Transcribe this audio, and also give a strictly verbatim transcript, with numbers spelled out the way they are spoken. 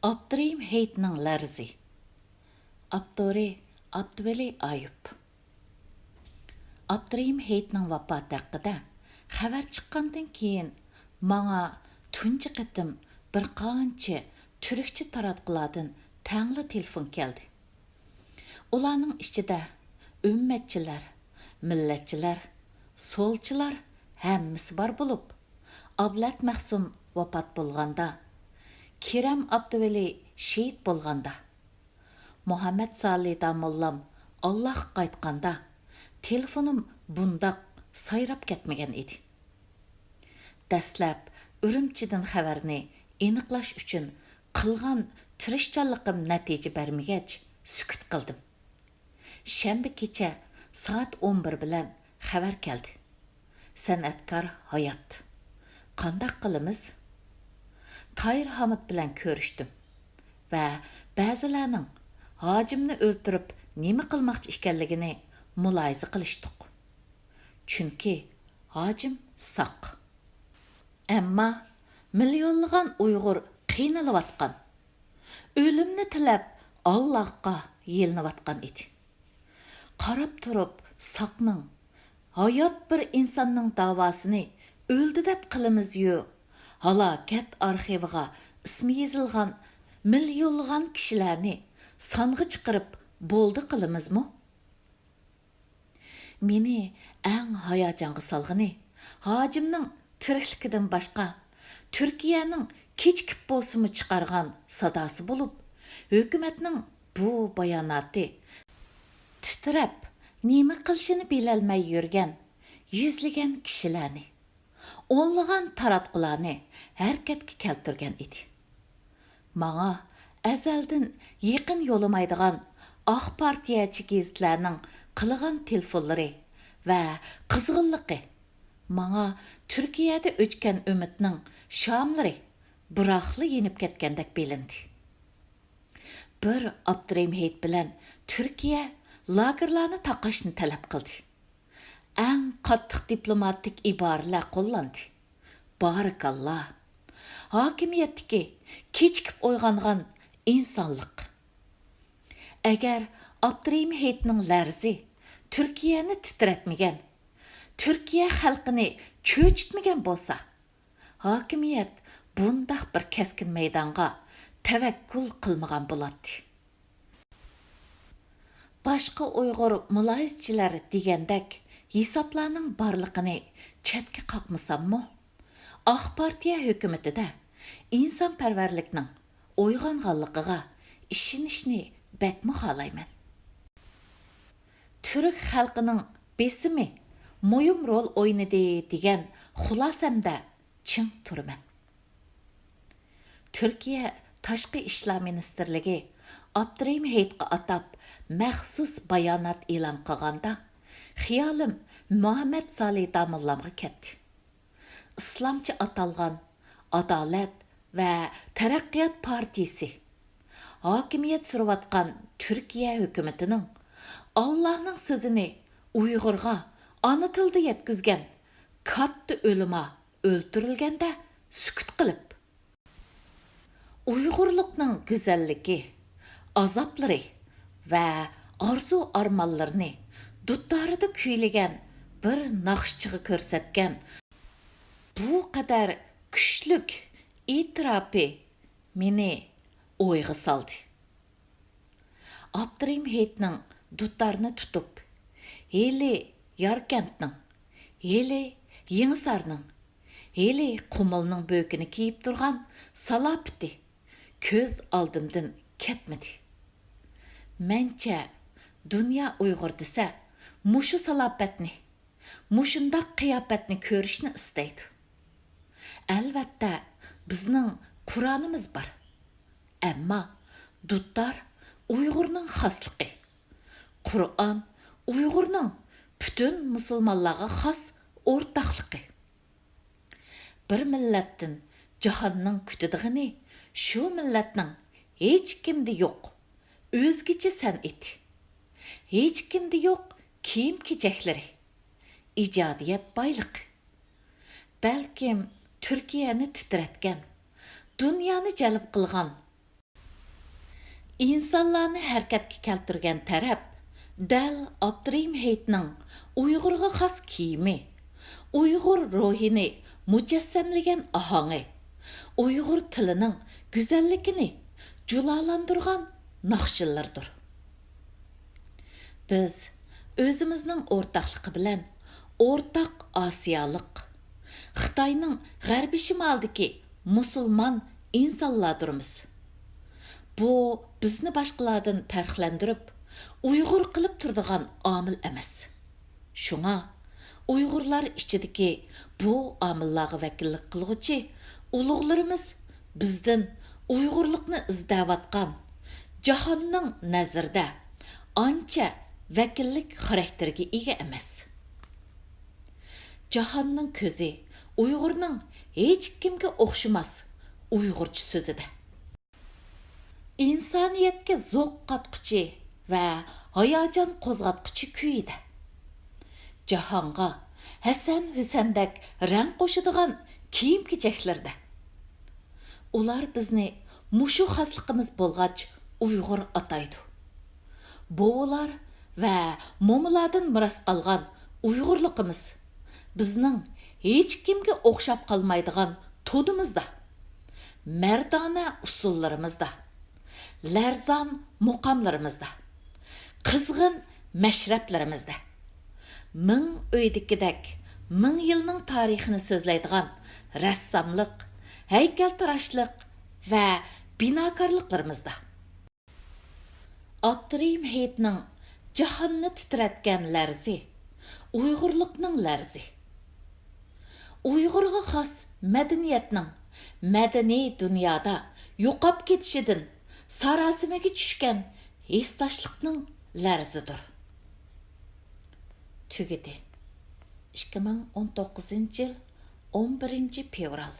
ئابدۇرېھىم ھېيتنىڭ لەرزى. ئاپتورى: ئابدۇۋەلى ئايۇپ. ئابدۇرېھىم ھېيتنىڭ ۋاپاتى ھەققىدە خەۋەر چىققاندىن كېيىن، ماڭا تۇنجى قېتىم بىر قانچە تۈركچە تاراتقۇلاردىن تەڭلا تېلېفون كەلدى. ئۇلارنىڭ ئىچىدە ئۈممەتچىلەر، مىللەتچىلەر، سولچىلار ھەممىسى بار بولۇپ، ئابلەت مەخسۇم ۋاپات بولغاندا، كېرەم ئابدۇۋەلى شېھىت بولغاندا، مۇھەممەد سالى داموللام ئاللاغا قايتقاندا، تېلېفونۇم بۇنداق سايراپ كەتمىگەن ئىدى. دەسلەپ ئۈرۈمچىدىن خەۋەرنى ئېنىقلاش ئۈچۈن قىلغان تىرىشچانلىقىم نەتىجە بەرمىگەچ، سۈكۈت قىلدىم. شەنبە كېچە سائەت ئون بىر بىلەن خەۋەر كەلدى. سەنئەتكار ھايات. قانداق قىلىمىز؟ تاھىر ھامۇت بىلەن كۆرۈشتۈم ۋە بەزىلەرنىڭ ھاجىمنى ئۆلتۈرۈپ نېمە قىلماقچى ئىكەنلىكىنى مۇلاھىزە قىلىشتۇق. چۈنكى ھاجىم ساق. ئەمما مىليونلىغان ئۇيغۇر قىينىلىۋاتقان، ئۆلۈمنى تىلەپ ئاللاغا يېلىنىۋاتقان ئىدى. قاراپ تۇرۇپ ساقنىڭ، ھايات بىر ئىنساننىڭ داۋاسىنى ئۆلدى دەپ قىلىمىزيۇ، ھالاكەت ئارخىۋىغا ئىسمى يېزىلغان مىليونلىغان كىشىلەرنى سانغا چىقىرىپ بولدى قىلىمىزمۇ؟ مېنى ئەڭ ھاياجانغا سالغىنى، ھاجىمنىڭ تىرىكلىكىدىن باشقا، تۈركىيەنىڭ كېچىكىپ بولسىمۇ چىقارغان ساداسى بولۇپ، ھۆكۈمەتنىڭ بۇ باياناتى تىترەپ، نېمە قىلىشىنى بىلەلمەي يۈرگەن يۈزلىگەن كىشىلەرنى، ئونلىغان تاراتقۇلارنى ھەرىكەتكە كەلتۈرگەن ئىدى. ماڭا ئەزەلدىن يېقىن يولىمايدىغان ئاق پارتىيەچى گېزىتلەرنىڭ قىلغان تېلېفونلىرى ۋە قىزغىنلىقى ماڭا تۈركىيەدە ئۆچكەن ئۈمىدنىڭ شاملىرى بىراقلا يېنىپ كەتكەندەك بىلىندى. بىر ئابدۇرېھىم ھېيت بىلەن تۈركىيە لاگېرلارنى تاقاشنى تەلەپ قىلدى. ئەڭ قاتتىق دىپلوماتىك ئىبارىلەر قوللاندى. بارىكاللا! ھاكىمىيەتتىكى كېچىكىپ ئويغانغان ئىنسانلىق. ئەگەر ئابدۇرېھىم ھېيتنىڭ لەرزى تۈركىيەنى تىترەتمىگەن، تۈركىيە خەلقىنى چۆچۈتمىگەن بولسا، ھاكىمىيەت بۇنداق بىر كەسكىن مەيدانغا تەۋەككۈل قىلمىغان بولاتتى. باشقا ئۇيغۇر مۇلاھىزىچىلەر دېگەندەك ھېسابلارنىڭ بارلىقىنى چەتكە قاقمىساممۇ، ئاق پارتىيە ھۆكۈمىتىدە ئىنسانپەرۋەرلىكنىڭ ئويغانغانلىقىغا ئىشىنىشنى بەكمۇ خالايمەن. تۈرك خەلقىنىڭ بېسىمى مۇھىم رول ئوينىدى دېگەن خۇلاسەمدە چىڭ تۇرىمەن. تۈركىيە تاشقى ئىشلار مىنىستىرلىكى ئابدۇرېھىم ھېيتقا ئاتاپ مەخسۇس بايانات ئېلان قىلغاندا، خىيالىم مۇھەممەد سالى داموللامغا كەتتى. ئىسلامچە ئاتالغان ئادالەت ۋە تەرەققىيات پارتىيىسى، ھاكىمىيەت سۈرۈۋاتقان تۈركىيە ھۆكۈمىتىنىڭ ئاللانىڭ سۆزىنى ئۇيغۇرغا ئانا تىلدا يەتكۈزگەن كاتتا ئۆلىما ئۆلتۈرۈلگەندە سۈكۈت قىلىپ، ئۇيغۇرلۇقنىڭ گۈزەللىكى، ئازابلىرى ۋە ئارزۇ-ئارمانلىرىنى دۇتارىدا كۈيلىگەن بىر ناخشىچىغا كۆرسەتكەن بۇ قەدەر كۈچلۈك ئېتىراپى مېنى ئويغا سالدى. ئابدۇرېھىم ھېيتنىڭ دۇتارنى تۇتۇپ، ھېلى ياركەنتنىڭ، ھېلى يېڭىسارنىڭ، ھېلى قۇمۇلنىڭ بۆكىنى كىيىپ تۇرغان سالاپىتى كۆز ئالدىمدىن كەتمىدى. مەنچە، دۇنيا ئۇيغۇر دېسە، مۇشۇ سالاپەتنى، مۇشۇنداق قىياپەتنى كۆرۈشنى ئىستەيدۇ. ئەلۋەتتە، بىزنىڭ قۇرئانىمىز بار. ئەمما دۇتار ئۇيغۇرنىڭ خاسلىقى. قۇرئان ئۇيغۇرنىڭ پۈتۈن مۇسۇلمانلارغا خاس ئورتاقلىقى. بىر مىللەتتىن جاھاننىڭ كۈتىدىغىنى شۇ مىللەتنىڭ ھېچكىمدە يوق ئۆزگىچە سەنئىتى، ھېچكىمدە يوق كىيىم-كېچەكلىرى، ئىجادىيەت بايلىقى. بەلكىم تۈركىيەنى تىترەتكەن، دۇنيانى جەلپ قىلغان ئىنسانلارنى ھەرىكەتكە كەلتۈرگەن تەرەپ دەل ئابدۇرېھىم ھېيتنىڭ ئۇيغۇرغا خاس كىيىمى، ئۇيغۇر روھىنى مۇجەسسەملىگەن ئاھاڭى، ئۇيغۇر تىلىنىڭ گۈزەللىكىنى جۇلالاندۇرغان ناخشىلىرىدۇر. بىز ئۆزىمىزنىڭ ئورتاقلىقى بىلەن ئورتاق ئاسىيالىق، خىتاينىڭ غەربىي شىمالىدىكى مۇسۇلمان ئىنسانلاردۇرمىز. بۇ بىزنى باشقىلاردىن پەرقلەندۈرۈپ، ئۇيغۇر قىلىپ تۇرىدىغان ئامىل ئەمەس. شۇڭا ئۇيغۇرلار ئىچىدىكى بۇ ئامىللارغا ۋەكىللىك قىلغۇچى ئۇلۇغلىرىمىز بىزدىن ئۇيغۇرلۇقنى ئىزدەۋاتقان، جاھاننىڭ نەزىرىدە ئانچە ۋەكىللىك خاراكتېرگە ئىگە ئەمەس. جاھاننىڭ كۆزى ئۇيغۇرنىڭ ھېچكىمگە ئوخشىماس ئۇيغۇرچە سۆزىدە. ئىنسانىيەتكە زوق قاتقۇچى ۋە ھاياجان قوزغاتقۇچى كۈيىدە. جاھانغا ھەسەن-ھۈسەندەك رەڭ قوشىدىغان كىيىم-كېچەكلىرىدە. ئۇلار بىزنى مۇشۇ خاسلىقىمىز بولغاچ ئۇيغۇر ئاتايدۇ. بوۋىلار ۋە مومىلاردىن مىراس قالغان ئۇيغۇرلۇقىمىز بىزنىڭ ھېچكىمگە ئوخشاپ قالمايدىغان تونىمىزدا، مەردانە ئۇسسۇللىرىمىزدا، لەرزان مۇقاملىرىمىزدا، قىزغىن مەشرەپلىرىمىزدە، مىڭ ئۆيدىكىدەك مىڭ يىلنىڭ تارىخىنى سۆزلەيدىغان رەسساملىق، ھەيكەلتىراشلىق ۋە بىناكارلىقلىرىمىزدا. ئابدۇرېھىم ھېيتنىڭ جاھاننى تىترەتكەن لەرزى، ئۇيغۇرلۇقنىڭ لەرزى. ئۇيغۇرغا خاس مەدەنىيەتنىڭ مەدەنىي دۇنيادا يوقاپ كېتىشىدىن ساراسىمىگە چۈشكەن ھېسداشلىقنىڭ لەرزىدۇر. تۈگىدى. ئىككى مىڭ ئون توققۇزىنچى يىل ئون بىرىنچى فېۋرال.